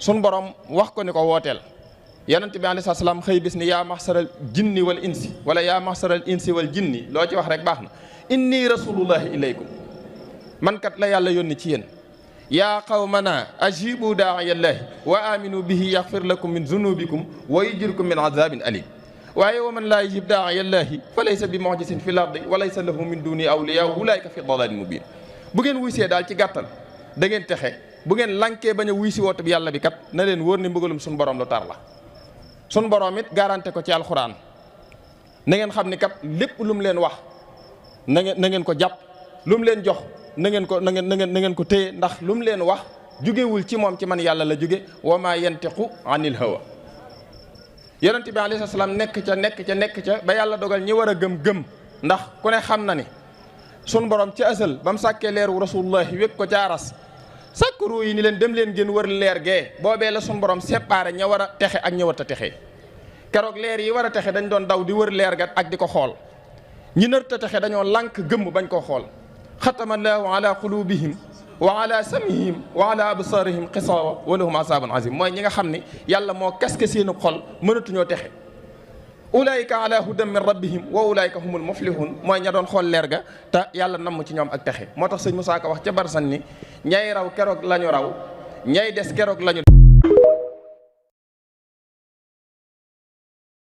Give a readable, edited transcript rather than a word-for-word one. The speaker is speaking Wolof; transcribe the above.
sun borom wax ko ni ko wooteel yonent bi alayhi salaam xëy bis ni yaa maxsaral jinni wal insi wala yaa maxsaral insi wal jinni loo ci wax rek baax na inni rasulullahi ilaykum man kat la yàlla yónni ci yéen yaa qawmana ajibu daa'iyallahi wa aminu bihi yaxfir lakum min zunubikum wa yujirkum min azabin alim waaye wa man laa yajib daa'iyallahi fa laysa bi mu'jizin fil ardi wa laysa lahu min duni awliya ulaika fi dalalin mubin bu ngeen wuysee daal ci gàttal da ngeen texe bu ngeen lankee bañ a wuy si woote bi yàlla bi kat na leen wóor ni mbëggalum suñu borom lu tar la suñu borom it garanté ko ci alxuraan na ngeen xam ni kat lépp lu mu leen wax na ngeen ko jàpp lu mu leen jox na ngeen ko téye ndax lu mu leen wax jugewul ci moom ci man yàlla la jóge wa ma yantiqu anil hawa yonent bi alayhi salaam nekk ca ba yàlla dogal ñi war a gëm ndax ku ne xam na ni sun borom ci asal ba mu sàkkee leeru rasulullahi wékk ko ca aras sàkk ruu yi ni leen dem leen gën wër leer gee boobee la sun borom séparé ña war a texe ak ña war a texe keroog leer yi war a texe dañ doon daw di wër leer ga ak di ko xool ñi nër ta texe dañoo lànk gëmm bañ koo xool xatamallahu ala qulubihim wa ala samihim wa ala absarihim xisawa wa lahum asabun azim mooy ñi nga xam ni yàlla moo kaske seenu xol mënatuñoo texe ulaayika ala hudan min rabbihim wa ulaayika humul muflihun mooy ña doon xool leer ga te yàlla namm ci ñoom ak texe moo tax sëñ Musaa Ka wax ca barsan ni ñay raw keroog lañu raw ñay des keroog lañu